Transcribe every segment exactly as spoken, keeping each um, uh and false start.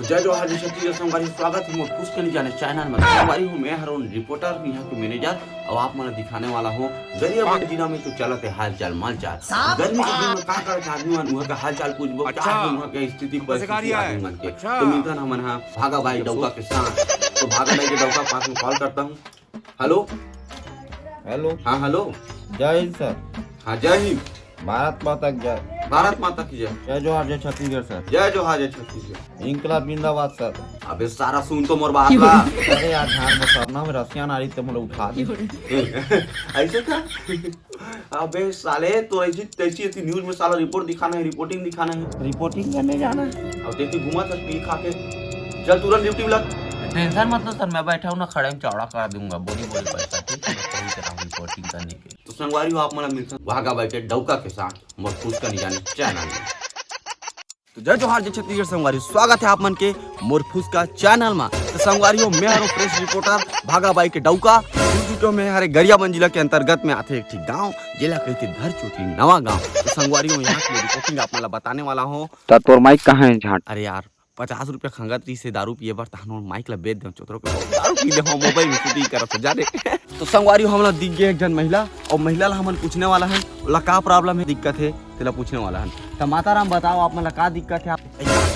जय जोहार, जय छत्तीसगढ़ संगवारी, स्वागत हे मोर फुसकनी जाने चैनल में। संगवारी हो, मैं हरों रिपोर्टर, यहाँ के मैनेजर, अउ आप मन ला दिखाने वाला हों गरियाबंद जिला में तो चलत हे हालचाल मालचाल। गर्मी के दिन में का करत हे आदमी मन, उहाँ के हालचाल पूछबो, का हे उहाँ के स्थिति परिस्थिति आदमी मन के। तो मिलथन हमन हा भागा बाई डौका के साथ। तो भागा बाई के डौका पास में कॉल करता हूँ। हेलो। हेलो। हाँ, हेलो। जय हिंद सर। हाँ, जय हिंद। भारत माता की जय। भारत माता की जय। जय जोहार, जय छत्तीसगढ़ सर। जय जोहार, जय छत्तीसगढ़। इंकलाब जिंदाबाद सर। अबे सारा सुन तो मोर बात ला। अरे यार, धान में सरना में रसिया नारी ते मोला उठा दे। ऐसे का? अबे साले, तो ऐसी तैसी ऐसी न्यूज में साला रिपोर्ट दिखाना है, रिपोर्टिंग दिखाना है। रिपोर्टिंग करने जाना है। अब देखी घुमा था पी खा के। चल तुरंत ड्यूटी लग। टेंशन मत लो सर, मैं बैठा हूँ ना, खड़े में चौड़ा कर दूंगा, बोरी बोरी पैसा, ठीक है? मैं पहुंच रहा हूँ रिपोर्टिंग करने के। तो संगवारी हो, आप मन ला मिलथन भागा बाई के डौका के साथ मोर फुसकनी जाने चैनल में। तो जय जोहार, जय छत्तीसगढ़ संगवारी, स्वागत हे आप मन के मोर फुसका चैनल मा। तो संगवारी हो, मैं हरों प्रेस रिपोर्टर भागा बाई के डौका। जुड़ चुके हों मैं हरे गरियाबंद जिला के अंतर्गत में आथे एक ठी गांव, जेला कहिथे धरचोटी नवा गांव। तो संगवारी हो, यहाँ की रिपोर्टिंग आप मन ला बताने वाला हों। त तोर माइक कहाँ हे झांट? अरे यार, पचास रुपया खंगत रहिस हे दारू पिए बर, तहन मोर माइक ला बेच देंव चोतरो के, दारू पी ले हों, मोबाइल में शूटिंग करत हों जाने। तो संगवारी हो, हमला दिख गे एक झन महिला, अउ महिला ला हमन पूछने वाला हन, ओला का प्रॉब्लम हे, दिक्कत हे, तेला पूछने वाला हन। त माता राम, बताओ, आप मन ला का दिक्कत हे? आप,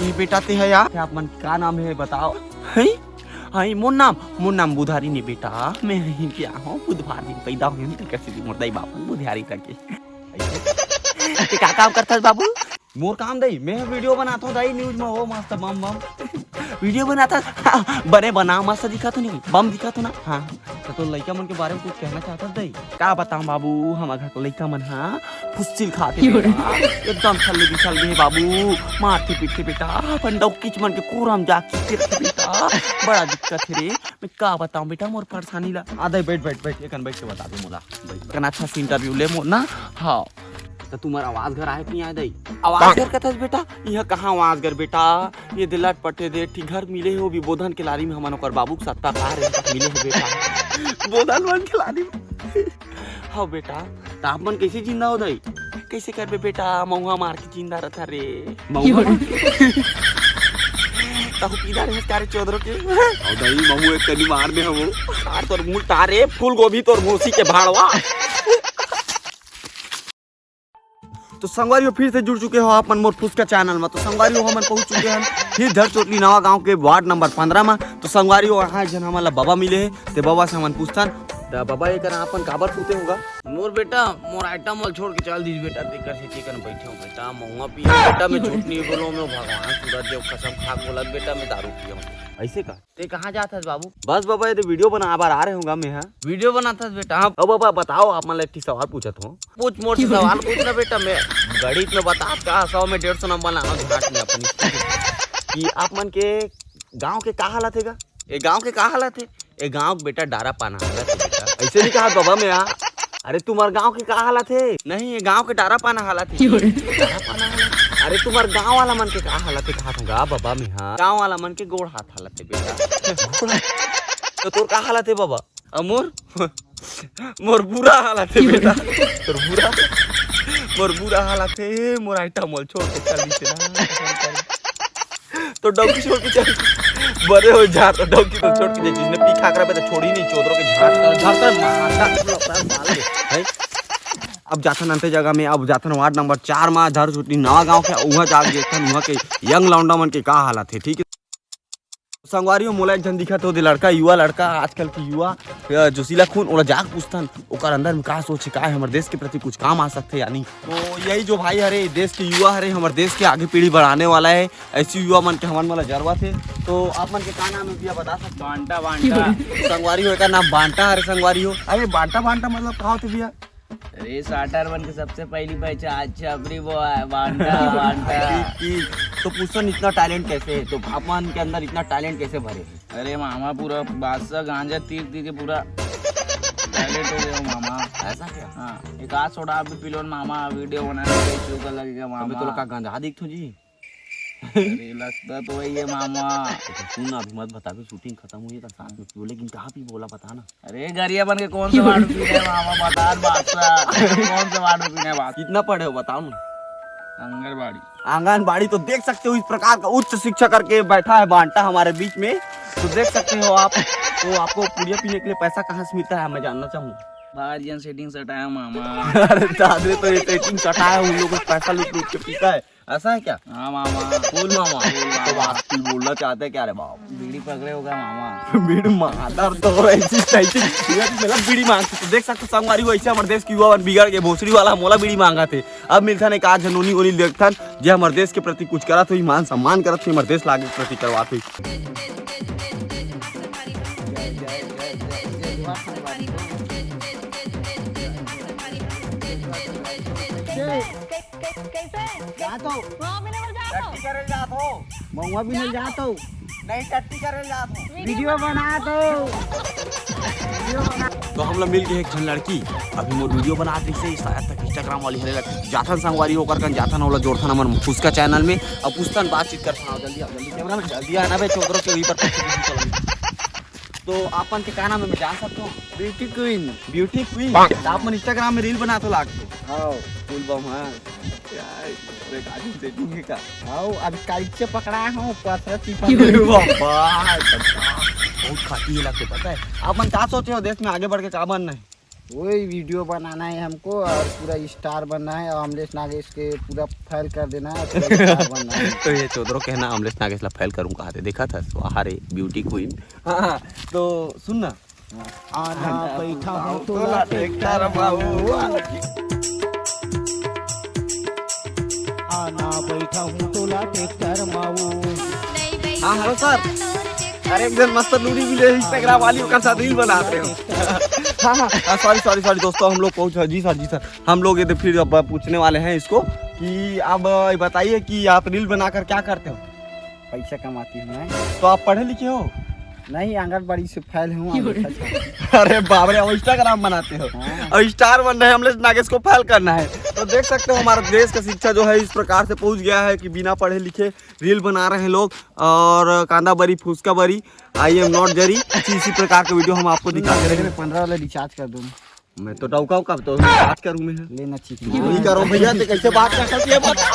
ए, बेटा ते हे यार, आप मन का नाम हे, बताओ। हई, हई, मोर नाम, मोर नाम बुधारी ने बेटा, मैं यहीं के आहों, बुधवार दिन पैदा होय हंव, तेकर सेती मोर दाई बाप मन बुधारी रखे। ते का काम करथस बाबू? मोर काम दाई, मैं वीडियो बनाथों दाई, न्यूज में हो मस्त बम बम। वीडियो बनाथस? हाँ, बने बना, मस्त दिखाथों नहीं, बम दिखाथों ना। हाँ, तो तोर लइका मन के बारे में कुछ कहना चाहथस दाई? का बताओं बाबू, हमर घर के लइका मन हा फुस्सिल खाथे बेटा, एकदम छल्ले बिछल गे हे बाबू, मारथे पीटथे बेटा, अपन डौकीच मन के कोरा में जाके फिरथे बेटा, बड़ा दिक्कत हे रे। मैं का बताओं बेटा मोर परेशानी ला। आ दाई, बैठ, बैठ, बैठ, एकन बैठ के बता दे मोला। बैठ, बैठ। कन अच्छा से इंटरव्यू ले मोर ना। हाँ। त तुम्हर आवास घर आय कि नइ आय दाई? आवास घर कथस बेटा? इहाँ कहाँ आवास घर बेटा? ये दे लटपट हे, दे ठी घर मिले हे, वो भी बोधन के लारी में, हमन ओकर बाबू के सत्ता खा रहे हैं, मिले हे बेटा। बोधन मन के लारी में। हाँ बेटा, त आप मन कैसे जिंदा हो दाई? कैसे करबे बेटा, महुआ मार के जिंदा रहता रे। महुआ मार के? तहु पीदा रहे का रे चोदरो के? अउ दाई, महू एक कनी मार दे हवो। आ तोर मुंह तारे, फूल गोभी तोर भूसी के भाड़वा। तो संगवारी हो, फिर से जुड़ चुके हो आप मन मोर फुसका चैनल में। तो संगवारी हो, हमन पहुंच चुके हैं फिर धरचोटली नवा गांव के वार्ड नंबर पन्द्रह में। तो संगवारी हो, यहाँ एक झन हमन ला बाबा मिले हे, ते बाबा से हमन पूछथन। त बाबा, ये करा अपन काबर सुते होगा? मोर बेटा, मोर आइटम वाल छोड़ के चल दीस बेटा, तेकर से चिकन बैठे हो बेटा, महुआ पी बेटा, मैं झूठ नहीं बोलूं, मैं भगवान सूरज देव कसम खा के बोलत बेटा, मैं दारू पिए हूँ। ऐसे का? ते कहाँ जात हस बाबू? बस बाबा, ये तो वीडियो बना बार आ रहे होगा मैं, हाँ। वीडियो बनात हस बेटा? हाँ। अब बाबा बताओ, आप मन ला एक ठी सवाल पूछत हूँ। पूछ, मोर से सवाल पूछ ना बेटा, मैं गणित में बता का, सौ में डेढ़ सौ नंबर लाना झाट में अपनी। कि आप मन के गांव के का हालत हे गा? ए गांव के का हालत हे? ए गांव के बेटा डारा पाना हालत हे बेटा। ऐसे नहीं कहा बाबा मैं, हाँ। अरे तुम्हर गांव के का हालत हे? नहीं, ये गांव के डारा पाना हालत हे। डारा पाना हालत? अरे तुम्हर गांव वाला मन के का हालत हे कहा था गा बाबा मैं, हाँ। गांव वाला मन के गोड़ हाथ हालत हे बेटा। तो तोर का हालत हे बाबा? अउ मोर, मोर बुरा हालत हे बेटा। तोर बुरा, मोर बुरा हालत हे, मोर आइटम वाल छोड़ के चल दिसे ना। तो डौकी छोड़ के चल। बड़े हो जा, तो डौकी तो छोड़ के जाए, जिसने पी खा कर तो छोड़ी नहीं, चोदरों के झाड़ कर, झाड़ कर मारता, पूरा पैर मार ले। हैं? अब जाथन अंते जगह में, अब जाथन वार्ड नंबर चार में, धरचोटली नवा गांव के, उहाँ जाके देखथन, उहाँ के यंग लौंडा मन के का हालत हे, ठीक है? संगवारी हो, मोला एक झन दिखत हे, ओदे लड़का, युवा लड़का, आजकल के युवा, अ, जोशीला खून, ओला जाके पूछथन, ओकर अंदर में का सोच हे, का हे, हमर देश के प्रति कुछ काम आ सकथे या नहीं। तो यही जो भाई हरे, देश के युवा हरे, हमर देश के आगे पीढ़ी बढ़ाने वाला हे, ऐसी युवा मन के हमन मोला जरूरत हे। तो आप मन के का नाम हे भैया, बता सकते हो? बांटा, बांटा। संगवारी हो, एकर नाम बांटा हरे संगवारी हो। अरे बांटा, बांटा मतलब का होथे भैया? अरे, साटर मन के सबसे पहली पहचान छपरी वो है, बांटा, बांटा। ठीक, ठीक। तो पूछन इतना टैलेंट कैसे है? तो आप मन के अंदर इतना टैलेंट कैसे भरे है? अरे मामा, पूरा बादशाह गांजा तीर तीर के पूरा टैलेंट हो गया मामा। ऐसा क्या? हाँ, एक आध सोडा आप भी पी लो ना मामा, वीडियो बनाने में कैसे होगा लगेगा अबे मामा। तो लोग का गांजा दिख थो जी। अरे लगता तो वही है मामा। अच्छा सुन ना, अभी मत बता, अभी शूटिंग खत्म हुई है तो साथ में पी, लेकिन कहाँ पी बोला बता ना। अरे गरिया बन के कौन सा वाडू पीने है मामा, बता बादशाह, कौन सा वाडू पीने है बात। कितना पढ़े हो बताओ ना। आंगनबाड़ी। आंगनबाड़ी। तो देख सकते हो, इस प्रकार का उच्च शिक्षा करके बैठा है बांटा हमारे बीच में। तो देख सकते हो आप, तो आपको पुड़िया पीने के लिए पैसा कहाँ से मिलता है, मैं जानना चाहूंगा। बाहर जन सेटिंग सटाया मामा। अरे दादरे, तो ये सेटिंग सटाया, उन लोगों को पैसा लूट लूट के पीता है, ऐसा है क्या? हाँ मामा। बोल मामा। बोल मामा। तो बात कुछ बोलना चाहते हैं क्या रे बाप? बीड़ी पकड़े होगा मामा। बीड़ी मांगता तो ऐसी तैसी, मतलब बीड़ी मांगते। तो देख सकते हो संगवारी हो, ऐसे हमारे देश के युवा मन बिगड़ के भोसड़ी वाला मोला बीड़ी मांगा थे। अब मिलता नहीं कहा जनोनी ओनी देखथन, जे हमारे देश के प्रति कुछ करत हुई, मान सम्मान करत हुई, हमारे देश लागे के प्रति करवात हुई। कैसे? जात हो। महुआ बिने बर जात हो। महुआ बिने बर जात हो। नहीं, टट्टी करे जात हो। वीडियो बनात हो। तो हम लोग मिल के एक झन लड़की अभी मोर वीडियो बनात रहिसे, शायद तक Instagram वाली हरे लगती। जाथन संगवारी ओकर कन, जाथन ओला जोड़थन हमन फुसका चैनल में। अब पूछथन, बातचीत करथन। आओ जल्दी, आओ जल्दी, कैमरा में जल्दी आना बे, चोदरो के वही पर। तो आपन के का नाम है, मैं जान सकता हूँ? Beauty queen. Beauty queen. तो आपन Instagram में रील बनात हो लागत हो। हाँ। फुल बम, हाँ। यार, अरे गाड़ी सेटिंग है का? आओ, अभी काइट से पकड़ा हूँ, पथरा टिपा। अरे बाबा, बहुत खाती है लगते, पता है? आपन का सोचे हो, देश में आगे बढ़ के का बनना है? वही वीडियो बनाना है हमको और पूरा स्टार बनना है और अमलेश नागेश के पूरा फैल कर देना है, पूरा स्टार बनना है। तो ये चोदरो कहना अमलेश नागेश ला फैल करूँ कहा थे, देखा था? वाह रे ब्यूटी क्वीन। हाँ, हाँ, तो सुन ना। आना बैठा हूँ तोला ट्रैक्टर माऊ। आना बैठा हूँ तोला ट्रैक्टर माऊ। हाँ, हेलो सर। अरे, एक दिन मस्त लूड़ी मिले Instagram वाली, ओकर साथ रील बनाते हो। हाँ, हाँ, हाँ, सॉरी, सॉरी, सॉरी दोस्तों, हम लोग पहुँच, जी सर, जी सर, हम लोग ये तो फिर अब पूछने वाले हैं इसको कि अब ये बताइए कि आप रील बनाकर क्या करते हो? पैसा कमाती हूँ मैं। तो आप पढ़े लिखे हो? नहीं, आंगनबाड़ी से फैल हूँ, अंगूठा छाप। अरे बाप रे, वो Instagram बनाते हो हाँ। और स्टार बन रहे हैं, अमलेश नागेश को फैल करना है। तो देख सकते हो हमारा देश का शिक्षा जो है इस प्रकार से पहुंच गया है कि बिना पढ़े लिखे रील बना रहे हैं लोग और कांदा बरी, फुसका बरी, I am not जरी, इसी, इसी प्रकार का वीडियो हम आपको दिखाते रहेंगे। पन्द्रह वाला रिचार्ज कर दो। मैं तो डौका का तो बात करूं मैं। लेना चाहिए। नहीं करो भैया, ते कैसे बात कर सकती है, बता।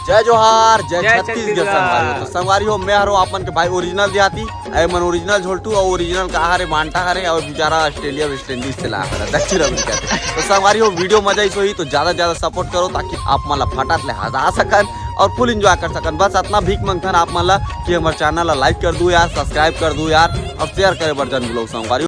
जय जोहार, जय जय छत्तीसगढ़ छत्तीसगढ़। संगवारी हो। तो संगवारी हो, मैं हरो आपन के भाई ओरिजिनल देहाती, ए मन ओरिजिनल झोलटू और ओरिजिनल का हरे मांटा हरे और बेचारा ऑस्ट्रेलिया वेस्ट इंडीज से ला हरे, दक्षिण अफ्रीका से। तो संगवारी हो, वीडियो मजा ही सोई तो ज्यादा से ज्यादा सपोर्ट करो ताकि आप मन ला फटात ले हंसा सकन और फुल एंजॉय कर सकन। बस इतना भीख मंगथन आप मन ला कि हमर चैनल ला लाइक कर दू यार, सब्सक्राइब कर दू यार और शेयर करे बर जन भूलो संगवारी।